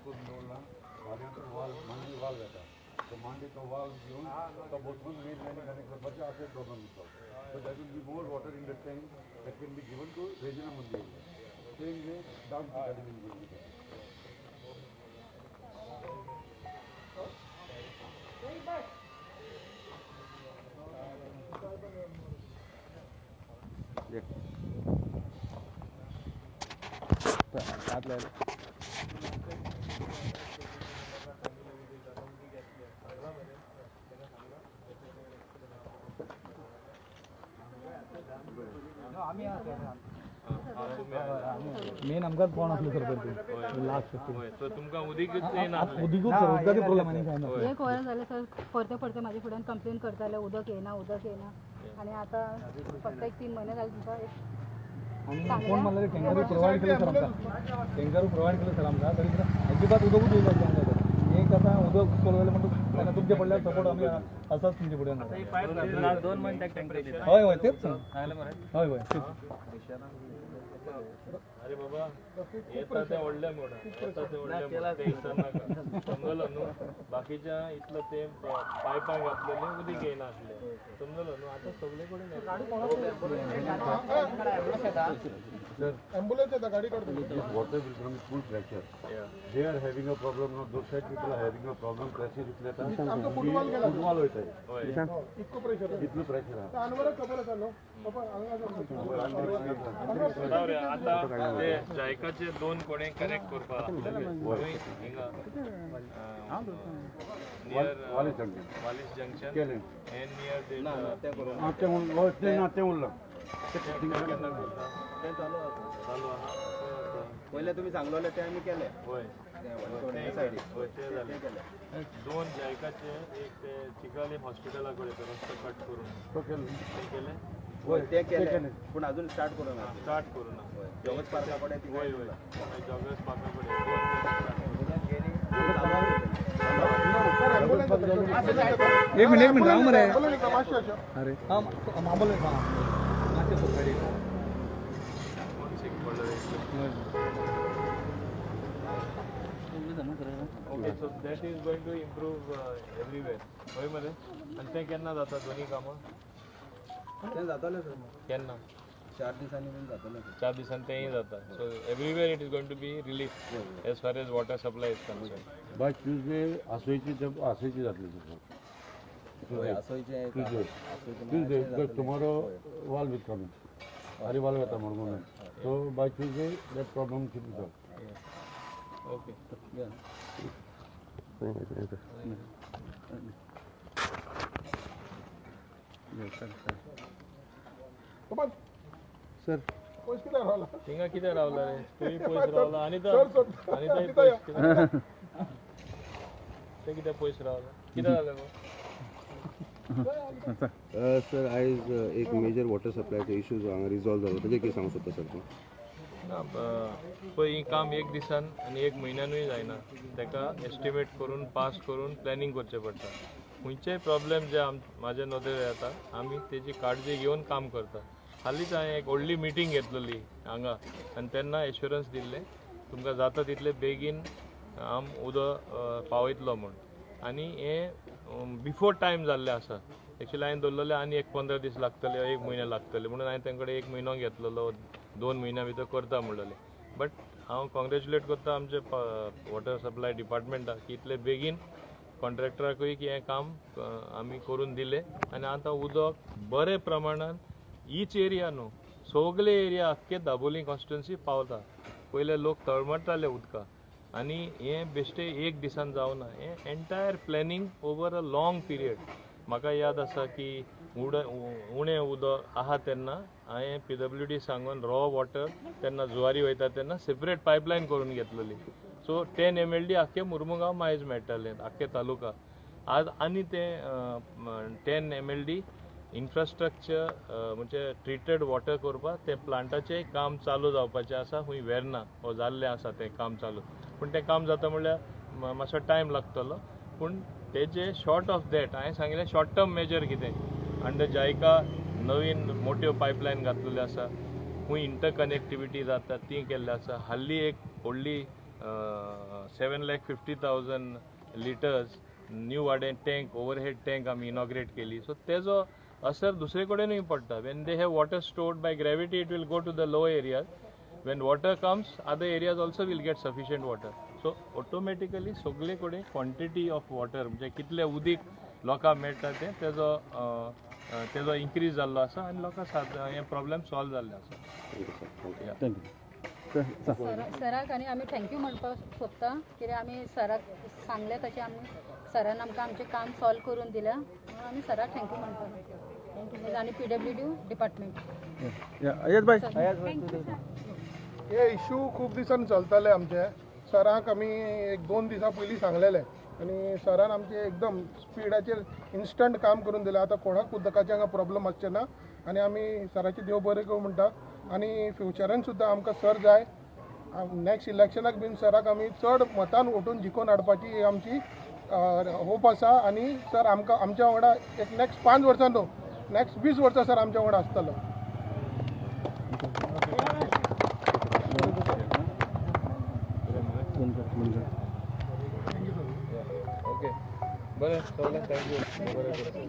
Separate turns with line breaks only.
करून दवरला फाल्यां तो वाल मांडी वाल जाता तो मांडी तो वाल घेवन तो बसून मेन लायनी कनेक्ट करपाचें अशें प्रॉब्लम जाता. So that will be more water in the tank that can be given to Regina Mundi area. Same way down to Academy will be.
Main आमकांच कोण आसलो सर पळय लास्ट
सो तुमकां उदीकच येना
उदीकूच सर उदकाचे प्रॉब्लेम आनी कांय ना.
एक वर जालें सर परते परते म्हाजे फुड्यान कंप्लेन करताले उदक येना उदक येना आनी आतां फक्त एक 3 म्हयने जाले तुमकां एक
आनी कोण म्हणल्यार टँकरूय प्रोवायड केले सर आमकां टँकरूय प्रोवायड केले सर आमकां तरी सुद्दां अजिबात उदकूच येवपाक जायना सर. एक आतां उदक चलोवलें म्हणटकच तेन्ना तुमचे पडल्यार सपोर्ट आमी आसाच तुमचे फुड्यान. हय हय तेच सर हय हय तेच.
अरे बाबा येता ते व्हडले मोड येता ते व्हडले मोड टेन्शन नाका समजलो न्हू. बाकीच्या इतलो तेंप पायपां घातलेले उदीक येयनासलें समजलो न्हू. आतां सगळे कडेन
Water will come with full pressure. They are having a problem now. Those side people are having a problem. Pressure इतले येता. फुटबॉल वयता. इतलो प्रेशर इतलो प्रेशर आहा.
आतां ते जायकाचे 2 कोणे कनेक्ट करपाक हिंगा near Wallace junction and near
तें उरलां
केन्ना करता
तें चालू आसा
चालू आहा.
पयलें तुमी सांगलोले तें आमी केलें.
हय हय तें जालें. 2 जायकाचे एक ते चिकाली हॉस्पिटला कडेन तो रस्तो कट करून तें केलें.
हय तें केलें पूण अजून स्टार्ट करूं ना.
स्टार्ट करूं ना.
जॉगर्स पार्का कडेन
हय हय जॉगर्स पार्का कडेन
एक मिनिट राव मरे. अरे हां आंबोलेंस हां मातशें सायडीक.
Okay, so that is going to improve everywhere. हय मरे. आनी तें केन्ना जाता दोनी कामां?
तें जातलें सर.
केन्ना?
4 दिसांनी बीन जातलें.
4 दिसांनी तेंय जाता. So everywhere it is going to be relief as far as water supply is concern.
By Tuesday आसोयची आसोयची जातली सर.
आसोयचें
Tuesday because tomorrow valve is coming. अरे वाल्व येता Madgaon. So by Tuesday that problem should be solve.
Okay.
Sir
थिंगा कितें रावला रे तुमी पयस रावला आनी आनी पयस तें कितें पयस रावला कितें जालें गो?
सर आयज एक मेजर वॉटर सप्लायचो इशू जो हांगा रिजॉल्व जालो तेजेर कितें सांगूंक सोदता सर तूं?
ना पळय ही काम एक दिसान आनी एक म्हयन्यानूय जायना. ताका एस्टिमेट करून पास करून प्लॅनिंग करचें पडटा. खंयचेय प्रॉब्लेम जे म्हाजे नदरेर येता आमी तेजी काळजी घेवन काम करता. हालींच हांवें एक व्हडली मिटींग घेतलेली हांगा आनी तेन्ना एश्युरन्स दिल्लें तुमकां जाता तितले बेगीन आम उदक पावयतलो म्हूण. आनी हें बिफोर टायम जाल्लें आसा. एक्चुअली हांवें दवरलेलें आनी एक 15 दीस लागतले 1 म्हयनो लागतले म्हणून हांवें तेंचे कडेन 1 म्हयनो घेतलेलो 2 म्हयन्या भितर करता म्हणलेलें. बट हांव कॉंग्रेच्युलेट करता आमचे वॉटर सप्लाय डिपार्टमेंटाक की इतले बेगीन कॉन्ट्रॅक्टराकूय की हें काम आमी करून दिलें आनी आतां उदक बरे प्रमाणान ईच एरिया न्हू सगळे एरिया आख्खे दाबोली कॉन्स्टिट्युन्सी पावता. पयले लोक तळमळटाले उदका आनी हें बेश्टें एक दिसान जावना. हें entire planning over a long period. म्हाका याद आसा की उणें उदक आहा तेन्ना हांवें PWD सांगून रॉ वॉटर तेन्ना जुवारी वयता तेन्ना सेपरेट पायपलायन करून घेतलेली. सो 10 MLD आख्खे मुर्मुगांव मायज मेळटालें आख्खे तालुका. आज आनी तें 10 MLD infrastructure म्हणजे ट्रिटेड वॉटर करपाक तें प्लांटाचें काम चालू जावपाचें आसा. खूंय वेर्ना हो जाल्लें आसा तें काम चालू पूण तें काम जाता म्हणल्यार मातसो टायम लागतलो. पूण तेजे शॉर्ट ऑफ that हांवें सांगिल्लें शॉर्ट टर्म मेजर कितें अंडर जायका नवीन मोट्यो पायपलायन घातलेल्यो आसा, खूंय इंटरकनेक्टिविटी जाता ती केल्ली आसा. हाल्ली एक व्हडली 7,50,000 litres new Vaddem tank, overhead tank आमी इनॉग्रेट केली. सो तेजो असर दुसरे कडेनूय पडटा. When they have water stored by gravity, it will go to the low areas. When water comes, other areas also will get sufficient water. So automatically सगळे कडेन quantity of water, म्हणजे कितले उदीक लोकांक मेळटा तें तेजो तेजो इन्क्रीज जाल्लो आसा आनी लोकांक हे प्रॉब्लेम सॉल्व जाल्ले आसा.
Thank you sir.
सराक आनी आमी thank you म्हणपाक सोदता, कित्याक आमी सराक सांगलें तशें आमी सरान आमकां आमचें काम सॉल्व करून दिलां म्हणून आमी सराक thank you म्हणपाक आनी पीडब्ल्यूडी डिपार्टमेंट.
अयाज भाई.
हे इशू खूब दिसान चलताले आमचे. सराक आमी एक 2 दिसां पयलीं सांगलेले आनी सरान आमचे एकदम स्पिडाचेर इन्स्टंट काम करून दिलें. आतां कोणाक उदकाचे हांगा प्रॉब्लम आसचे ना आनी आमी सराचे देव बरें करूं म्हणटा. आनी फ्युचरान सुद्दां आमकां सर जाय. नेक्स्ट इलेक्शनाक बीन सराक आमी चड मतान वोटून जिखोवन हाडपाची आमची होप आसा. आनी सर आमकां आमच्या वांगडा एक नेक्स्ट 5 वर्सां न्हू, नेक्स्ट 20 वर्सां सर आमच्या वांगडा आसतलो.
ओके, बरें, सगळें thank you. बरें.